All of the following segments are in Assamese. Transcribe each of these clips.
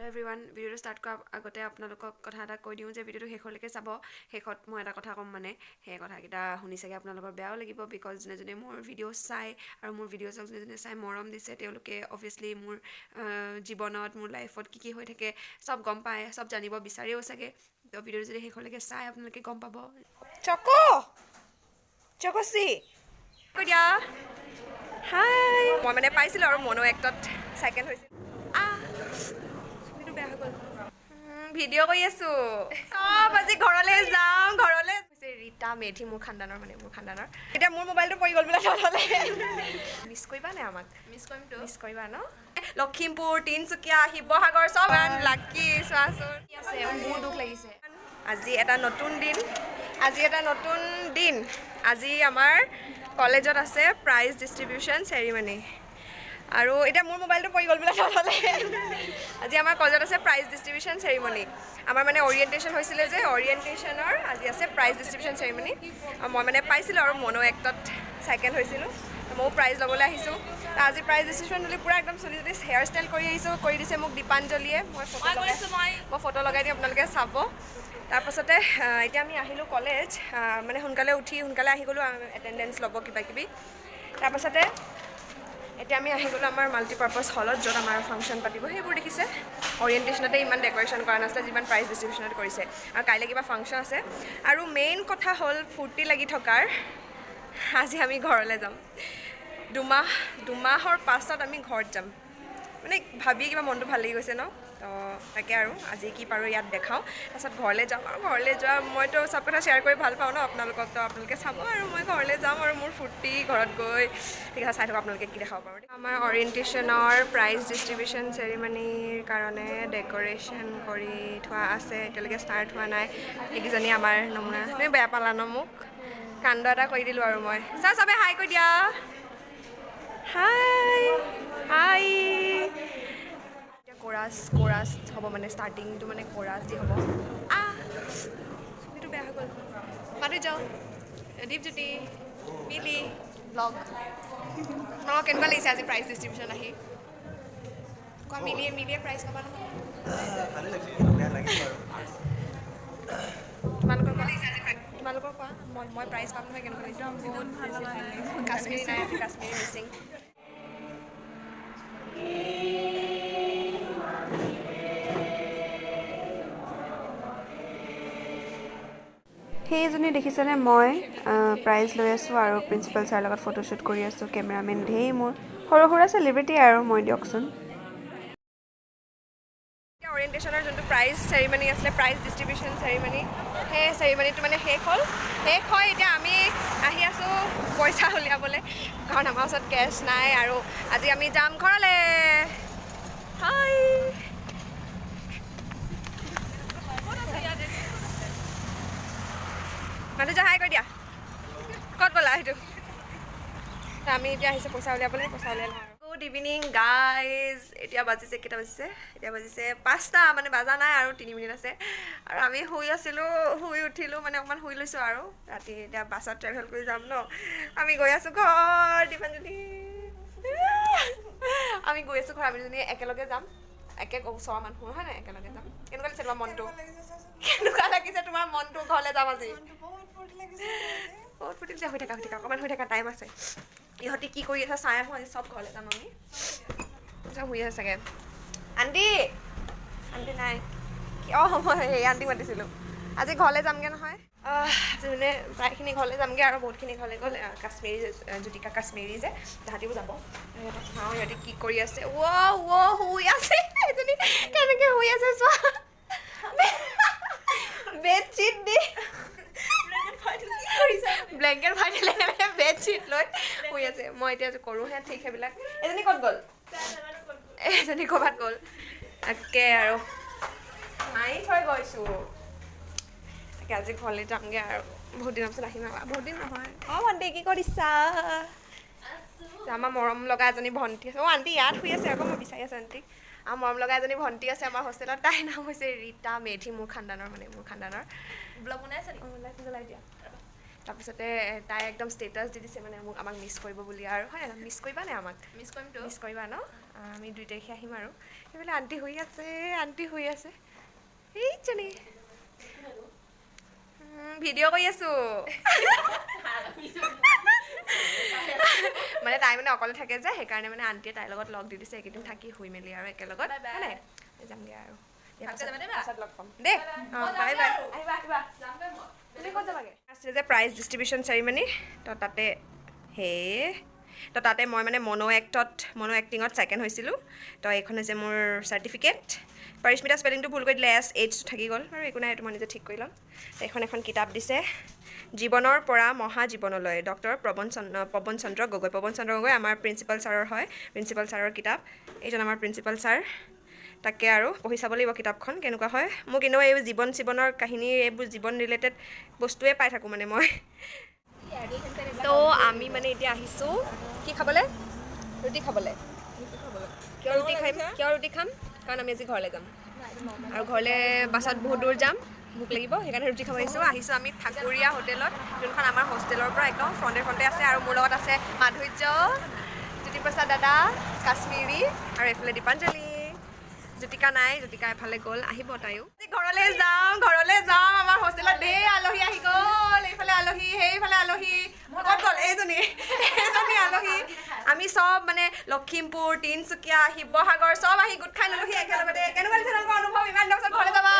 এভৰিৱান, ভিডিঅ'টো ষ্টাৰ্ট কৰাৰ আগতে আপোনালোকক কথা এটা কৈ দিওঁ যে ভিডিঅ'টো শেষলৈকে চাব। শেষত মই এটা কথা ক'ম, মানে সেই কথাকেইটা শুনি চাগে আপোনালোকৰ বেয়াও লাগিব, because যোনে যোনে মোৰ ভিডিঅ' চাই আৰু মোৰ ভিডিঅ'ছক যোনে যোনে চাই মৰম দিছে, তেওঁলোকে অভিয়াছলি মোৰ জীৱনত, মোৰ লাইফত কি কি হৈ থাকে চব গম পায়, চব জানিব বিচাৰেও চাগে। তো ভিডিঅ'টো যদি শেষলৈকে চাই আপোনালোকে গম পাব। চকো চকচি কৈ দিয়া হাই। মই মানে পাইছিলোঁ আৰু মনো এক্টত ছেকেণ্ড হৈছিল। বেয়া হৈ গ'ল। ভিডিঅ' কৰি আছোঁ। চব আজি ঘৰলৈ যাম, ঘৰলৈ। ৰীতা মেধি মোৰ খানদানৰ, মানে মোৰ খানদানৰ। এতিয়া মোৰ মোবাইলটো পৰি গ'ল বোলে তললৈ। মিছ কৰিবা নে আমাক? মিছ কৰিমতো। মিছ কৰিবা ন? লখিমপুৰ, তিনিচুকীয়া, শিৱসাগৰ চব লাকি। চোৱাচোন আছে, মোৰ দুখ লাগিছে। আজি এটা নতুন দিন, আজি এটা নতুন দিন। আজি আমাৰ কলেজত আছে প্ৰাইজ ডিষ্ট্ৰিবিউশ্যন চেৰিমনি। আৰু এতিয়া মোৰ মোবাইলটো পৰি গ'ল বোলে তললৈ। আজি আমাৰ কলেজত আছে প্ৰাইজ ডিষ্ট্ৰিবিউশ্যন চেৰিমনি। আমাৰ মানে অৰিয়েণ্টেশ্যন হৈছিলে যে, অৰিয়েণ্টেশ্যনৰ আজি আছে প্ৰাইজ ডিষ্ট্ৰিবিউশ্যন চেৰিমনি। আৰু মই মানে পাইছিলোঁ আৰু মনো এক্টত ছেকেণ্ড হৈছিলোঁ, ময়ো প্ৰাইজ ল'বলৈ আহিছোঁ। আজি প্ৰাইজ ডিষ্ট্ৰিবিউশ্যন বুলি পূৰা একদম চুলি তুলি হেয়াৰ ষ্টাইল কৰি আহিছোঁ, কৰি দিছে মোক দীপাঞ্জলিয়ে। মই ফটো লগাই দিম, আপোনালোকে চাব। তাৰপাছতে এতিয়া আমি আহিলোঁ কলেজ, মানে সোনকালে উঠি সোনকালে আহি গ'লোঁ, এটেণ্ডেঞ্চ ল'ব কিবা কিবি। তাৰপাছতে এতিয়া আমি আহি গ'লোঁ আমাৰ মাল্টিপাৰ্পাছ হলত, য'ত আমাৰ ফাংচন পাতিব। সেইবোৰ দেখিছে, অৰিয়েণ্টেশ্যনতে ইমান ডেক'ৰেশ্যন কৰা নাছিলে যিমান প্ৰাইজ ডিষ্ট্ৰিবিউশ্যনত কৰিছে। আৰু কাইলৈ কিবা ফাংচন আছে। আৰু মেইন কথা হ'ল ফূৰ্তি লাগি থকাৰ, আজি আমি ঘৰলৈ যাম। দুমাহৰ পাছত আমি ঘৰত যাম, মানে ভাবিয়ে কিবা মনটো ভাল লাগি গৈছে ন? তো তাকে আৰু আজি কি পাৰোঁ ইয়াত দেখাওঁ, তাৰপাছত ঘৰলৈ যাম। আৰু ঘৰলৈ যোৱা মইতো চব কথা শ্বেয়াৰ কৰি ভাল পাওঁ ন আপোনালোকক, তো আপোনালোকে চাব। আৰু মই ঘৰলৈ যাম আৰু মোৰ ফূৰ্তি ঘৰত গৈ। ঠিক আছে, চাই থাকক আপোনালোকে কি দেখাব পাৰোঁ। আমাৰ অৰিয়েণ্টেশ্যনৰ প্ৰাইজ ডিষ্ট্ৰিবিউশ্যন চেৰিমনিৰ কাৰণে ডেক'ৰেশ্যন কৰি থোৱা আছে, এতিয়ালৈকে ষ্টাৰ্ট হোৱা নাই। এইকেইজনী আমাৰ নমুনা। তুমি বেয়া পালা ন মোক? কাণ্ড এটা কৰি দিলোঁ আৰু মই। চা, চবে হাই কৈ দিয়া। হাই হাই। কোৰাছ, কোৰাছ হ'ব, মানে ষ্টাৰ্টিংটো মানে কোৰাছ দি হ'ব। চুলিটো বেয়া হৈ গ'ল। মাতি যাওঁ দীপজ্যোতি মিলি ব্লগ। তোমালোকৰ কেনেকুৱা লাগিছে আজি প্ৰাইজ ডিষ্ট্ৰিবিউশ্যন আহি? কোৱা, মিলিয়ে মিলিয়ে প্ৰাইজ পাবা নহয়। তোমালোকৰ কোৱা, তোমালোকৰ কোৱা। মই প্ৰাইজ পাম নহয়, কেনেকুৱা লাগিছে? কাশ্মীৰী নাই, কাশ্মীৰী মিচিং। সেইজনী দেখিছেনে? মই প্ৰাইজ লৈ আছোঁ আৰু প্ৰিন্সিপাল ছাৰৰ লগত ফটোশ্বুট কৰি আছোঁ। কেমেৰামেন ধেৰ, মোৰ সৰু সুৰা চেলিব্ৰিটি আৰু মই দিয়কচোন। অৰিয়েণ্টেশ্যনৰ যোনটো প্ৰাইজ চেৰিমনি আছিলে, প্ৰাইজ ডিষ্ট্ৰিবিউশ্যন চেৰিমনি, সেই চেৰিমনিটো মানে শেষ হ'ল। শেষ হৈ এতিয়া আমি আহি আছোঁ পইচা উলিয়াবলৈ, কাৰণ আমাৰ ওচৰত কেছ নাই। আৰু আজি আমি যাম ঘৰলৈ। হাই মানুহ, হাই কৈ দিয়া। ক'ত গ'লা সেইটো? আমি এতিয়া আহিছোঁ পইচা উলিয়াবলৈ, পইচা উলিয়াই লওঁ। Good evening guys. এতিয়া বাজিছে, কেইটা বাজিছে? এতিয়া বাজিছে 5টা, মানে বাজা নাই আৰু 3 মিনিট আছে। আৰু আমি শুই আছিলোঁ, শুই উঠিলোঁ, মানে অকণমান শুই লৈছোঁ। আৰু ৰাতি এতিয়া বাছত ট্ৰেভেল কৰি যাম ন। আমি গৈ আছোঁ ঘৰ। দীপাঞ্জলি, আমি গৈ আছোঁ ঘৰ। আমি দুজনী একেলগে যাম, একে ওচৰৰ মানুহ হয় নাই, একেলগে যাম। কেনেকুৱা লাগিছে তোমাৰ মনটো? কেনেকুৱা লাগিছে তোমাৰ মনটো? ঘৰলৈ যাম আজি, বহুত ফূৰ্তি লাগিছে। হৈ থাকা, হৈ থাকা, অকণমান হৈ থাকা, টাইম আছে। ইহঁতি কি কৰি আছে চাই আহোঁ। আজি চব ঘৰলৈ যাম আমি। চব শুই আছে চাগে। আণ্টি, আণ্টি নাই? অঁ, মই সেই আণ্টিক মাতিছিলোঁ। আজি ঘৰলৈ যামগৈ নহয়। আজি মানে প্ৰায়খিনি ঘৰলৈ যামগৈ আৰু বহুতখিনি ঘৰলৈ গ'ল। কাশ্মীৰী জ্যোতিকা, কাশ্মীৰী যে, তাহাঁতিও যাব। সিহঁতক চাওঁ সিহঁতি কি কৰি আছে। ৱ' ৱ' শুই আছে। এজনী কেনেকৈ শুই আছে চোৱা, বেডশ্বীট দি ব্লেংকেট ভৰাই দিলে, বেডশ্বীট লৈ শুই আছে। মই এতিয়া কৰোঁহে ঠিক সেইবিলাক। এজনী ক'ত গ'ল? এজনী ক'ৰবাত গ'ল। তাকে আৰু মাৰি থৈ গৈছোঁ। তাকে আজি ঘৰলৈ যামগৈ আৰু বহুত দিনৰ পিছত আহিম আৰু বহুত দিন নহয়। অঁ ভণ্টি, কি কৰিছা? আমাৰ মৰম লগা এজনী ভণ্টি আছে। অঁ আণ্টি ইয়াত শুই আছে আকৌ, মই বিচাৰি আছোঁ আণ্টিক। আমাৰ মৰম লগা এজনী ভণ্টি আছে আমাৰ হোষ্টেলত, তাইৰ নাম হৈছে ৰীতা মেধি, মোৰ খানদানৰ, মানে মোৰ খানদানৰ। ব্লগ বনাই আছে নেকি? অঁ, লাইট জ্বলাই দিয়া। তাৰপিছতে তাই একদম ষ্টেটাছ দি দিছে মানে মোক, আমাক মিছ কৰিব বুলি আৰু। হয় নাই, মিছ কৰিবা নাই আমাক? মিছ কৰিমতো। মিছ কৰিবা ন? আমি 2 তাৰিখে আহিম আৰু। সেইফালে আণ্টি শুই আছে, আণ্টি শুই আছে। এইজনী ভিডিঅ' কৰি আছোঁ। মানে তাই মানে অকলে থাকে যে, সেইকাৰণে মানে আণ্টিয়ে তাইৰ লগত লগ দি দিছে এইকেইদিন থাকি শুই মেলি আৰু একেলগত। হয় নাই? যামগৈ আৰু, পাছত লগ পাম দেই। অঁ, বাই বাই। আহিবা আহিবা। তুমি ক'ত যাবাগৈ? আছিলে যে প্ৰাইজ ডিষ্ট্ৰিবিউশ্যন চেৰিমনি, তো তাতে তো তাতে মই মানে মনো এক্টিঙত ছেকেণ্ড হৈছিলোঁ। তো এইখন হৈছে মোৰ চাৰ্টিফিকেট। পাৰিস্মিতা স্পেলিংটো ভুল কৰি দিলে, এছ এইচটো থাকি গ'ল বাৰু, একো নাই, এইটো মই নিজে ঠিক কৰি ল'ম। এইখন এখন কিতাপ দিছে, জীৱনৰ পৰা মহাজীৱনলৈ, ডক্টৰ পৱন চন্দ্ৰ গগৈ। পৱন চন্দ্ৰ গগৈ আমাৰ প্ৰিন্সিপাল ছাৰৰ হয়, প্ৰিন্সিপাল ছাৰৰ কিতাপ। এইজন আমাৰ প্ৰিন্সিপাল ছাৰ। তাকে আৰু পঢ়ি চাব লাগিব কিতাপখন কেনেকুৱা হয়। মোক এনেও এই জীৱন জীৱনৰ কাহিনী, এইবোৰ জীৱন ৰিলেটেড বস্তুৱে পাই থাকোঁ মানে মই। তো আমি মানে এতিয়া আহিছোঁ কি খাবলৈ? ৰুটি খাবলৈ। কিয় ৰুটি খাম? কিয় ৰুটি খাম? কাৰণ আমি আজি ঘৰলৈ যাম আৰু ঘৰলৈ বাছত বহুত দূৰ যাম, ভোক লাগিব, সেইকাৰণে ৰুটি খাব আহিছোঁ। আহিছোঁ আমি ঠাকুৰীয়া হোটেলত, যোনখন আমাৰ হোষ্টেলৰ পৰা একদম ফ্ৰণ্টে ফ্ৰণ্টে আছে। আৰু মোৰ লগত আছে মাধুৰ্য, জ্যোতিপ্ৰসাদ দাদা, কাশ্মীৰী আৰু এইফালে দীপাঞ্জলি। জ্যোতিকা নাই, জ্যোতিকা এফালে গ'ল, আহিব তাইও। ঘৰলৈ যাম, ঘৰলৈ যাম। আমাৰ হোষ্টেলত ধেৰ আলহী আহি গ'ল, এইফালে আলহী, সেইফালে আলহী। ক'ত গ'ল এইজনী? এইজনী আলহী। আমি চব মানে লখিমপুৰ, তিনিচুকীয়া, শিৱসাগৰ চব আহি গোট খাই ল'লোহি একেলগতে। কেনেকুৱা লাগিছে তোমালোকৰ অনুভৱ? ইমান দিনৰ পিছত ঘৰলৈ যাবা।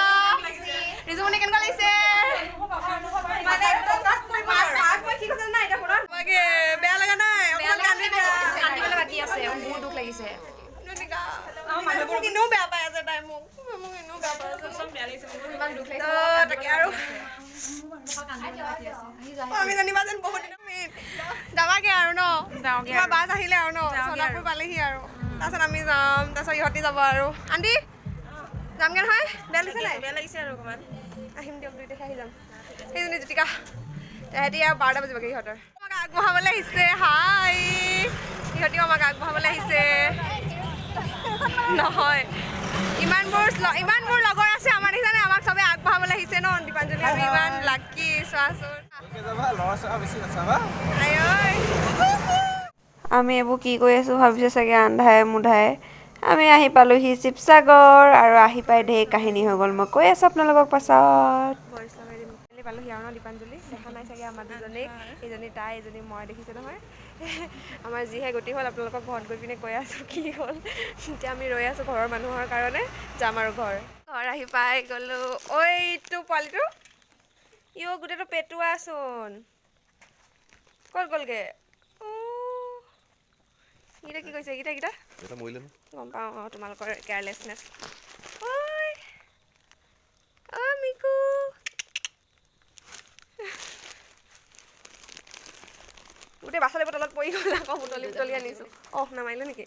ৰিজুমণি কেনেকুৱা লাগিছে? মানে মই কি কৈছে নাই এতিয়া শুনা, বেয়া লগা নাই? কান্দিবলৈ বাকী আছে, বহুত দুখ লাগিছে। মোক এনেও বেয়া পাই আছে তাই, মোক মোক এনেও বেয়া পাই আছে। তাকে আৰু আমি জানিবা যেন বহুত দিনৰ যাবাগে আৰু ন, তোমাৰ বাছ আহিলে আৰু ন, সোণাপুৰ পালেহি আৰু। তাৰপিছত আমি যাম, তাৰপিছত ইহঁতি যাব আৰু। আণ্টি যামগৈ নহয়? বেয়া লাগিছে নাই? বেয়া লাগিছে আৰু অকণমান। আহিম দিয়ক, 2 তাৰিখে আহি যাম। সেইজনী জ্যোতিকা, তেহেঁতি আৰু 12টা বাজিবগৈ। ইহঁতৰ আমাক আগবঢ়াবলৈ আহিছে। হাই, সিহঁতিও আমাক আগবঢ়াবলৈ আহিছে। নহয়, ইমানবোৰ লগৰ আছে আমাৰ, দেখিছানে? আমাক চবে আগবঢ়াবলৈ আহিছে ন দীপাঞ্জলি। আমি ইমান লাকি, চোৱাচোন। আমি এইবোৰ কি কৰি আছোঁ ভাবিছে চাগে আন্ধাৰে মুন্ধাৰে। আমি আহি পালোহি শিৱসাগৰ আৰু আহি পাই ঢেৰ কাহিনী হৈ গ'ল, মই কৈ আছোঁ আপোনালোকক পাছত। পালোহি আৰু ন দীপাঞ্জলি, দেখা নাই চাগে আমাৰ দুজনীক, এইজনী তাই, এজনী মই, দেখিছে নহয়। আমাৰ যিহে গতি হ'ল, আপোনালোকক ঘৰত গৈ পিনে কৈ আছোঁ কি হ'ল। এতিয়া আমি ৰৈ আছোঁ ঘৰৰ মানুহৰ কাৰণে, যাম আৰু ঘৰ। ঘৰ আহি পাই গ'লোঁ। ঐটো পোৱালিটো ইও গোটেইটো পেটুৱাচোন, ক'ত গ'লগৈ? এইকেইটা কি কৈছে? এইকেইটা এইকেইটা গম পাওঁ। অঁ, তোমালোকৰ কেয়াৰলেছনেছ। ঐ অ মিকু, গোটেই বাচন বটলত পৰি গ'ল আকৌ, বুটলি বুটলি আনিছোঁ। অহ, নামাৰিলে নেকি?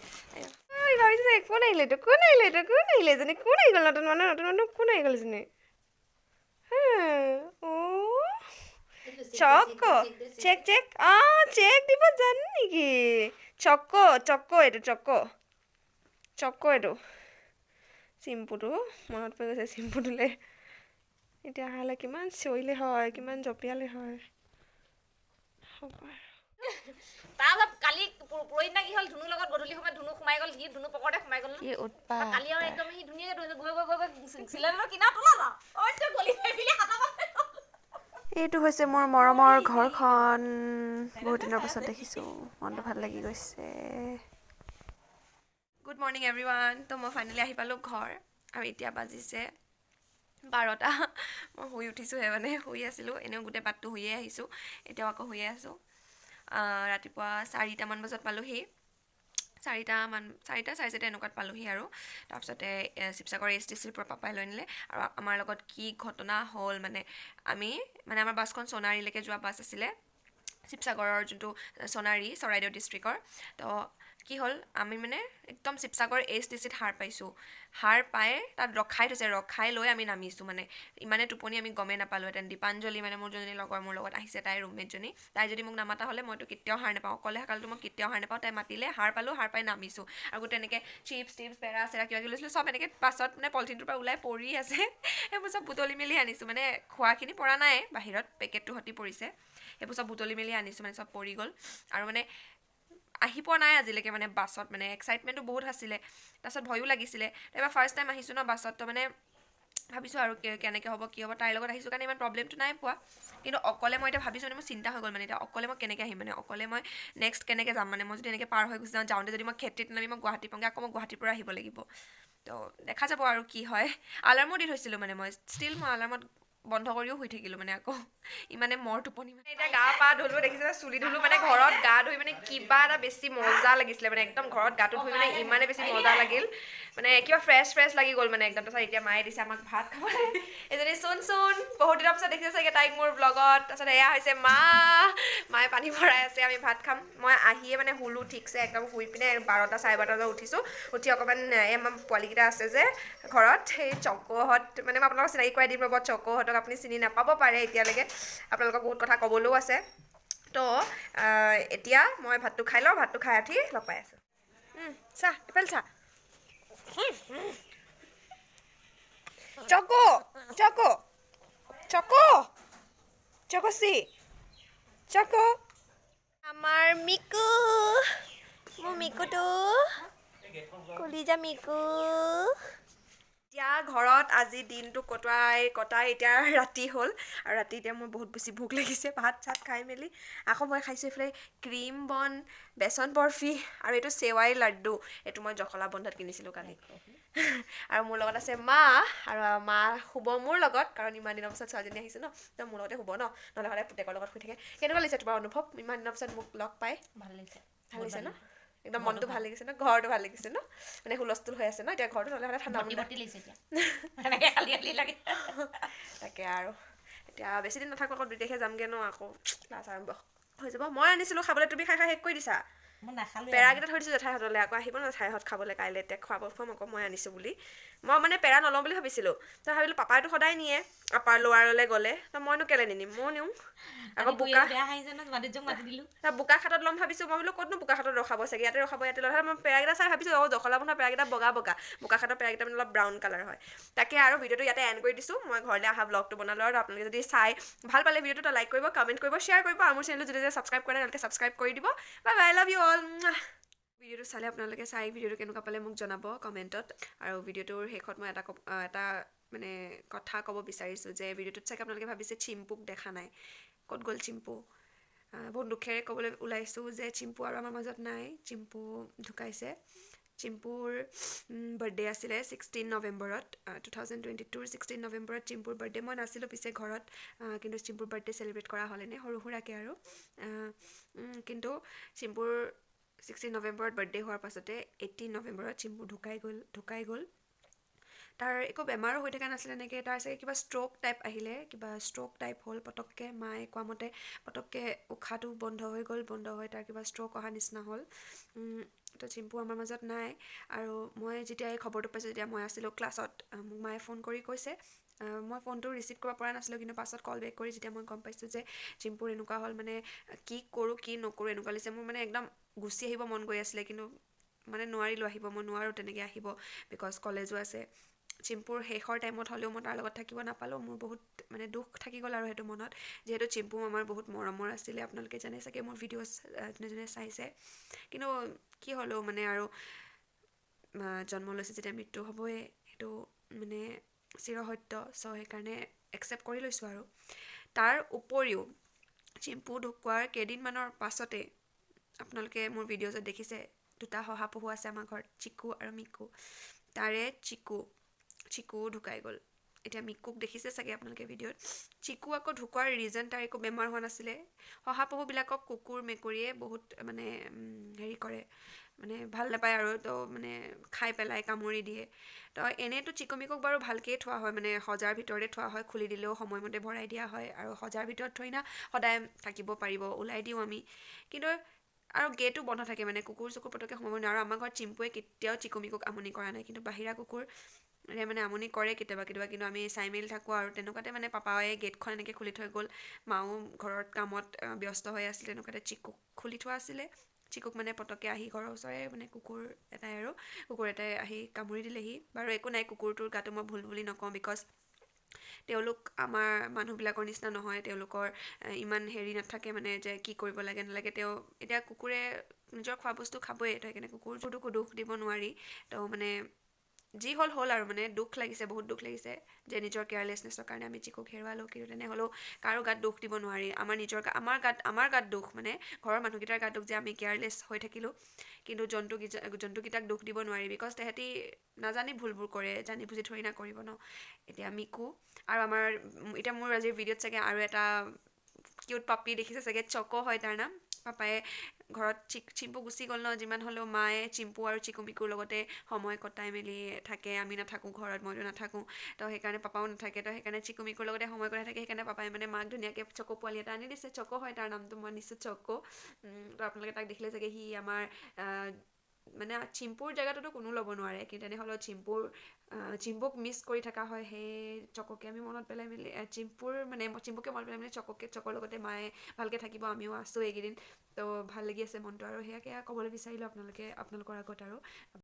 ভাবিছোঁ কোন আহিলে এইটো, কোন আহিলে এইটো, কোন আহিলে এজনী, কোন আহি গ'ল? নতুন মানুহ, নতুন মানুহ কোন আহি গ'ল এজনী? চক চেক চেক, অঁ চেক দিব জানে নেকি? চক চক, এইটো চক চক, এইটো চিম্পুটো মনত পৰি গৈছে। চিম্পুটোলৈ এতিয়া অহালে কিমান চিঞৰিলে হয়, কিমান জঁপিয়ালে হয়। হ'ব। তাৰপিছত কালি পৰহিদিনা কি হ'ল, ধুনুৰ লগত গধূলি সময়ত ধুনু সোমাই গ'ল, সি ধুনু পকৰতে সোমাই গ'ল। কি উৎপাত! কালি আৰু একদম সি ধুনীয়াকৈ গৈ গৈ গৈ গৈ চিলেণ্ডাৰৰ কিনাৰত ওলাল আৰু গলি পেলাই হাতত। এইটো হৈছে মোৰ মৰমৰ ঘৰখন, বহুত দিনৰ পাছত দেখিছোঁ, মনটো ভাল লাগি গৈছে। Good morning everyone. তো মই ফাইনেলি আহি পালোঁ ঘৰ আৰু এতিয়া বাজিছে 12টা। মই শুই উঠিছোঁহে, মানে শুই আছিলোঁ এনেও, গোটেই বাটটো শুইয়ে আহিছোঁ, এতিয়াও আকৌ শুইয়ে আছোঁ। ৰাতিপুৱা 4টামান বজাত পালোহি, 4টামান, 4টা 4:30 এনেকুৱাত পালোহি আৰু। তাৰপিছতে শিৱসাগৰ এছ টি চিৰ পৰা পাপাই লৈ আনিলে। আৰু আমাৰ লগত কি ঘটনা হ'ল, মানে আমি মানে আমাৰ বাছখন সোণাৰীলৈকে যোৱা বাছ আছিলে, শিৱসাগৰৰ যোনটো সোণাৰী, চৰাইদেউ ডিষ্ট্ৰিক্টৰ। তো কি হ'ল, আমি মানে একদম শিৱসাগৰ HTCত সাৰ পাইছোঁ। সাৰ পাই তাত ৰখাই থৈছে, ৰখাই লৈ আমি নামিছোঁ। মানে ইমানে টোপনি, আমি গমেই নাপালোঁহেঁতেন। দীপাঞ্জলি, মানে মোৰ যোনজনী লগৰ মোৰ লগত আহিছে, তাইৰ ৰুমমেটজনী, তাই যদি মোক নামাতা হ'লে মইতো কেতিয়াও সাৰ নাপাওঁ। অকলে কালতো মই কেতিয়াও সাৰ নাপাওঁ। তাই মাতিলে, সাৰ পালোঁ, সাৰ পাই নামিছোঁ। আৰু গোটেই এনেকৈ চিপছ টিপছ, পেৰা চেৰা কিবা কিবি লৈছিলোঁ, চব এনেকৈ পাছত মানে পলিথিনটোৰ পৰা ওলাই পৰি আছে। সেইবোৰ চব বুটলি মেলি আনিছোঁ। মানে খোৱাখিনি পৰা নাই, বাহিৰত পেকেটটো সতি পৰিছে, সেইবোৰ চব বুটলি মেলি আনিছোঁ। মানে চব পৰি গ'ল। আৰু মানে আহি পোৱা নাই আজিলৈকে মানে বাছত, মানে এক্সাইটমেণ্টটো বহুত আছিলে, তাৰপিছত ভয়ো লাগিছিলে। এইবাৰ ফাৰ্ষ্ট টাইম আহিছোঁ ন বাছত, তো মানে ভাবিছোঁ আৰু কেনেকৈ হ'ব, কি হ'ব। তাইৰ লগত আহিছোঁ কাৰণে ইমান প্ৰব্লেমটো নাই পোৱা, কিন্তু অকলে মই এতিয়া ভাবিছোঁ, মানে মোৰ চিন্তা হৈ গ'ল, মানে এতিয়া অকলে মই কেনেকৈ আহিম, মানে অকলে মই নেক্সট কেনেকৈ যাম? মানে মই যদি এনেকৈ পাৰ হৈ গুচি যাওঁ, যাওঁতে যদি মই খেতিত নামি মই গুৱাহাটী পাওঁগৈ, আকৌ মই গুৱাহাটীৰ পৰা আহিব লাগিব। তো দেখা যাব আৰু কি হয়। আলাৰ্মো দি থৈছিলোঁ, মানে মই ষ্টিল মই আলাৰ্মত বন্ধ কৰিও শুই থাকিলোঁ, মানে আকৌ ইমানে মৰ টোপনি। মানে এতিয়া গা পা ধুলোঁ, দেখিছে, চুলি ধুলোঁ। মানে ঘৰত গা ধুই মানে কিবা এটা বেছি মজা লাগিছিলে, মানে একদম ঘৰত গাটো ধুই মানে ইমানে বেছি মজা লাগিল, মানে কিবা ফ্ৰেছ ফ্ৰেছ লাগি গ'ল মানে একদম। তাৰপিছত এতিয়া মায়ে দিছে আমাক ভাত খাবলৈ। এজনী চোন চোন, বহুত দিনৰ পিছত দেখিছে চাগে তাইক মোৰ ব্লগত। তাৰপিছত এয়া হৈছে মা, মায়ে পানী ভৰাই আছে, আমি ভাত খাম। মই আহিয়ে মানে শুলোঁ ঠিকছে একদম, শুই পিনে 12টা 12:30 বজাত উঠিছোঁ। উঠি অকণমান এই আমাৰ পোৱালিকেইটা আছে যে ঘৰত, সেই চকৌহঁত, মানে মই আপোনালোকক চিনাকি কৰাই দিম ৰ'ব। চকৌহঁতক আপুনি চিনি নাপাব পাৰে এতিয়ালৈকে, আপোনালোকক বহুত কথা ক'বলৈও আছে। তো এতিয়া মই ভাতটো খাই লওঁ, ভাতটো খাই উঠি লগ পাই আছোঁ। চা, এইফালে চা। Choco, choco, choco, choco, C choco. আমাৰ মিকু, মোৰ মিকুটো, কলিজা মিকু। এতিয়া ঘৰত আজি দিনটো কটোৱাই কটাই এতিয়া ৰাতি হ'ল, আৰু ৰাতি এতিয়া মোৰ বহুত বেছি ভোক লাগিছে। ভাত চাত খাই মেলি আকৌ মই খাইছোঁ এইফালে ক্ৰীম বন, বেচন বৰফি আৰু এইটো চেৱাই লাড্ডু। এইটো মই জখলা বন্ধাত কিনিছিলোঁ কালি। আৰু মোৰ লগত আছে মা, আৰু মা শুব মোৰ লগত, কাৰণ ইমান দিনৰ পিছত ছোৱালীজনী আহিছে ন, তো মোৰ লগতে শুব ন, নহ'লে সদায় পুতেকৰ লগত শুই থাকে। কেনেকুৱা লাগিছে তোমাৰ অনুভৱ, ইমান দিনৰ পিছত মোক লগ পাই? ভাল লাগিছে। ভাল লাগিছে ন? একদম মনটো ভাল লাগিছে ন? ঘৰটো ভাল লাগিছে ন? মানে হুলস্থুল হৈ আছে ন এতিয়া ঘৰটো, নহ'লে সদায় ঠাণ্ডা। তাকে আৰু এতিয়া বেছি দিন নাথাকোঁ, আকৌ 2 তাৰিখে যামগৈ ন, আকৌ ক্লাছ আৰম্ভ হৈ যাব। মই আনিছিলোঁ খাবলৈ, তুমি খাই খাই শেষ কৰি দিছা। পেৰাকেইটা থৈ দিছোঁ জেঠাইহঁতলৈ, আকৌ আহিব ন জেঠাইহঁত খাবলৈ কাইলৈ, এতিয়া খুৱাব খুৱাম আকৌ মই আনিছোঁ বুলি। মই মানে পেৰা নলওঁ বুলি ভাবিছিলোঁ, তো ভাবিলোঁ পাপাইতো সদায় নিয়ে আপাৰ লোৱাৰলৈ গ'লে, তো মইনো কেলৈ নিনিম, ময়ো নিওঁ আকৌ। বোকা বোকাখাটত ল'ম ভাবিছোঁ মই, বোলো ক'তনো বোকাখাটত ৰখাব চাগে, ইয়াতে ৰখাব, ইয়াতে ল'ম। মই পেৰাকেইটা চাই ভাবিছোঁ, অঁ জখলা বন্ধা পেৰাকেইটা বগা বগা, বোকাখাটৰ পেৰাকেইটা মানে অলপ ব্ৰাউন কালাৰ হয়। তাকে আৰু ভিডিঅ'টো ইয়াতে এণ্ড কৰি দিছোঁ। মই ঘৰলৈ অহা ব্লগটো বনালোঁ, আৰু আপোনালোকে যদি চাই ভাল পালে ভিডিঅ'টো লাইক কৰিব, কমেণ্ট কৰিব, শ্বেয়াৰ কৰিব, আৰু মোৰ চেনেলটো যদি ছাবস্ক্ৰাইব কৰে তেওঁলোকে ছাবস্ক্ৰাইব কৰি দিব। Bye bye, love you all. ভিডিঅ'টো চালে আপোনালোকে চাই ভিডিঅ'টো কেনেকুৱা পালে মোক জনাব কমেণ্টত। আৰু ভিডিঅ'টোৰ শেষত মই এটা মানে কথা ক'ব বিচাৰিছোঁ যে ভিডিঅ'টোত চাগে আপোনালোকে ভাবিছে চিম্পুক দেখা নাই, ক'ত গ'ল চিম্পু? বহুত দুখেৰে ক'বলৈ ওলাইছোঁ যে চিম্পু আৰু আমাৰ মাজত নাই, চিম্পু ঢুকাইছে। চিম্পুৰ বাৰ্থডে আছিলে 16 নৱেম্বৰত, 2022ৰ 16 নৱেম্বৰত চিম্পুৰ বাৰ্থডে। মই নাছিলোঁ পিছে ঘৰত, কিন্তু চিম্পুৰ বাৰ্থডে চেলিব্ৰেট কৰা হ'ল এনেই সৰু সুৰাকৈ আৰু। কিন্তু চিম্পুৰ 16 নৱেম্বৰত বাৰ্থডে হোৱাৰ পাছতে 18 নৱেম্বৰত চিম্পু ঢুকাই গ'ল। তাৰ একো বেমাৰো হৈ থকা নাছিলে এনেকৈ, তাৰ চাগে কিবা ষ্ট্ৰ'ক টাইপ আহিলে, কিবা ষ্ট্ৰ'ক টাইপ হ'ল পটককৈ। মায়ে কোৱা মতে পটককৈ উশাহটো বন্ধ হৈ গ'ল, বন্ধ হৈ তাৰ কিবা ষ্ট্ৰ'ক অহা নিচিনা হ'ল। তো চিম্পু আমাৰ মাজত নাই। আৰু মই যেতিয়া এই খবৰটো পাইছোঁ তেতিয়া মই আছিলোঁ ক্লাছত। মোক মায়ে ফোন কৰি কৈছে, মই ফোনটো ৰিচিভ কৰিব পৰা নাছিলোঁ, কিন্তু পাছত কল বেক কৰি যেতিয়া মই গম পাইছোঁ যে চিম্পুৰ এনেকুৱা হ'ল, মানে কি কৰোঁ কি নকৰোঁ এনেকুৱা লাগিছে মোৰ, মানে একদম গুচি আহিব মন গৈ আছিলে, কিন্তু মানে নোৱাৰিলোঁ আহিব, মই নোৱাৰোঁ তেনেকৈ আহিব, because কলেজো আছে। চিম্পুৰ শেষৰ টাইমত হ'লেও মই তাৰ লগত থাকিব নাপালোঁ, মোৰ বহুত মানে দুখ থাকি গ'ল আৰু সেইটো মনত, যিহেতু চিম্পু আমাৰ বহুত মৰমৰ আছিলে। আপোনালোকে জানে চাগে মোৰ ভিডিঅ'ছ যোনে যোনে চাইছে। কিন্তু কি হ'লেও মানে আৰু জন্ম লৈছে যেতিয়া মৃত্যু হ'বই, সেইটো মানে চিৰসত্য। চ' সেইকাৰণে একচেপ্ট কৰি লৈছোঁ। আৰু তাৰ উপৰিও চিম্পু ঢুকোৱাৰ কেইদিনমানৰ পাছতে আপোনালোকে মোৰ ভিডিঅ'জত দেখিছে দুটা শহাপহু আছে আমাৰ ঘৰত, চিকু আৰু মিকু। তাৰে চিকু ঢুকাই গ'ল। এতিয়া মিকুক দেখিছে চাগে আপোনালোকে ভিডিঅ'ত। চিকু আকৌ ঢুকোৱাৰ ৰিজন, তাৰ একো বেমাৰ হোৱা নাছিলে। শহাপহুবিলাকক কুকুৰ মেকুৰীয়ে বহুত মানে হেৰি কৰে, মানে ভাল নাপায় আৰু, তো মানে খাই পেলাই, কামুৰি দিয়ে। তো এনেইতো চিকু মিকুক বাৰু ভালকৈয়ে থোৱা হয়, মানে সজাৰ ভিতৰতে থোৱা হয়, খুলি দিলেও সময়মতে ভৰাই দিয়া হয়, আৰু সজাৰ ভিতৰত থৈ না সদায় থাকিব পাৰিব, ওলাই দিওঁ আমি। কিন্তু আৰু গেটো বন্ধ থাকে, মানে কুকুৰ চুকুৰ পটককৈ সোমাব নোৱাৰে। আৰু আমাৰ ঘৰত চিম্পুৱে কেতিয়াও চিকুমিকুক আমনি কৰা নাই, কিন্তু বাহিৰা কুকুৰে মানে আমনি কৰে কেতিয়াবা কেতিয়াবা, কিন্তু আমি চাই মেলি থাকোঁ। আৰু তেনেকুৱাতে মানে পাপায়ে গেটখন এনেকৈ খুলি থৈ গ'ল, মাও ঘৰত কামত ব্যস্ত হৈ আছিল, তেনেকুৱাতে চিকুক খুলি থোৱা আছিলে। চিকুক মানে পটককৈ আহি ঘৰৰ ওচৰৰে মানে কুকুৰ এটাই আৰু কুকুৰ এটাই আহি কামুৰি দিলেহি। বাৰু একো নাই, কুকুৰটোৰ গাটো মই ভুল বুলি নকওঁ, because তেওঁলোক আমাৰ মানুহবিলাকৰ নিচিনা নহয়, তেওঁলোকৰ ইমান হেৰি নাথাকে মানে যে কি কৰিব লাগে নালাগে। তেওঁ এতিয়া কুকুৰে নিজৰ খোৱা বস্তু খাবই, তো সেইকাৰণে কুকুৰটোকো দোষ দিব নোৱাৰি। তো মানে যি হ'ল হ'ল আৰু, মানে দুখ লাগিছে, বহুত দুখ লাগিছে যে নিজৰ কেয়াৰলেছনেছৰ কাৰণে আমি চিকুক হেৰুৱালোঁ। কিন্তু তেনেহ'লেও কাৰো গাত দোষ দিব নোৱাৰি, আমাৰ নিজৰ আমাৰ গাত দোষ, মানে ঘৰৰ মানুহকেইটাৰ গাত দোষ যে আমি কেয়াৰলেছ হৈ থাকিলোঁ। কিন্তু জন্তুকেইটাক দোষ দিব নোৱাৰি, because তেহেঁতি নাজানি ভুলবোৰ কৰে, জানি বুজি থৰি না কৰিব ন। এতিয়া মিকু আৰু আমাৰ এতিয়া মোৰ আজিৰ ভিডিঅ'ত চাগে আৰু এটা কিউট পাপি দেখিছে চাগে, চক হয় তাৰ নাম। পাপায়ে ঘৰত চিম্পু গুচি গ'ল ন, যিমান হ'লেও মায়ে চিম্পু আৰু চিকু মিকুৰ লগতে সময় কটাই মেলি থাকে, আমি নাথাকোঁ ঘৰত, মইতো নাথাকোঁ, তো সেইকাৰণে পাপাও নাথাকে, তো সেইকাৰণে চিকু মিকুৰ লগতে সময় কটাই থাকে। সেইকাৰণে পাপাই মানে মাক ধুনীয়াকৈ চকু পোৱালি এটা আনি দিছে, চকো হয় তাৰ নামটো, মই দিছোঁ চকো। তো আপোনালোকে তাক দেখিলে চাগে সি আমাৰ মানে চিম্পুৰ জেগাটোতো কোনো ল'ব নোৱাৰে, কিন্তু তেনেহ'লেও চিম্পুক মিছ কৰি থকা হয়, সেই চককে আমি মনত পেলাই মেলি চিম্পুৰ মানে চিম্পুকে মনত পেলাই মেলি চককে চকৰ লগতে মায়ে ভালকৈ থাকিব, আমিও আছোঁ এইকেইদিন, তো ভাল লাগি আছে মনটো। আৰু সেয়াকে ক'বলৈ বিচাৰিলোঁ আপোনালোকৰ আগত আৰু।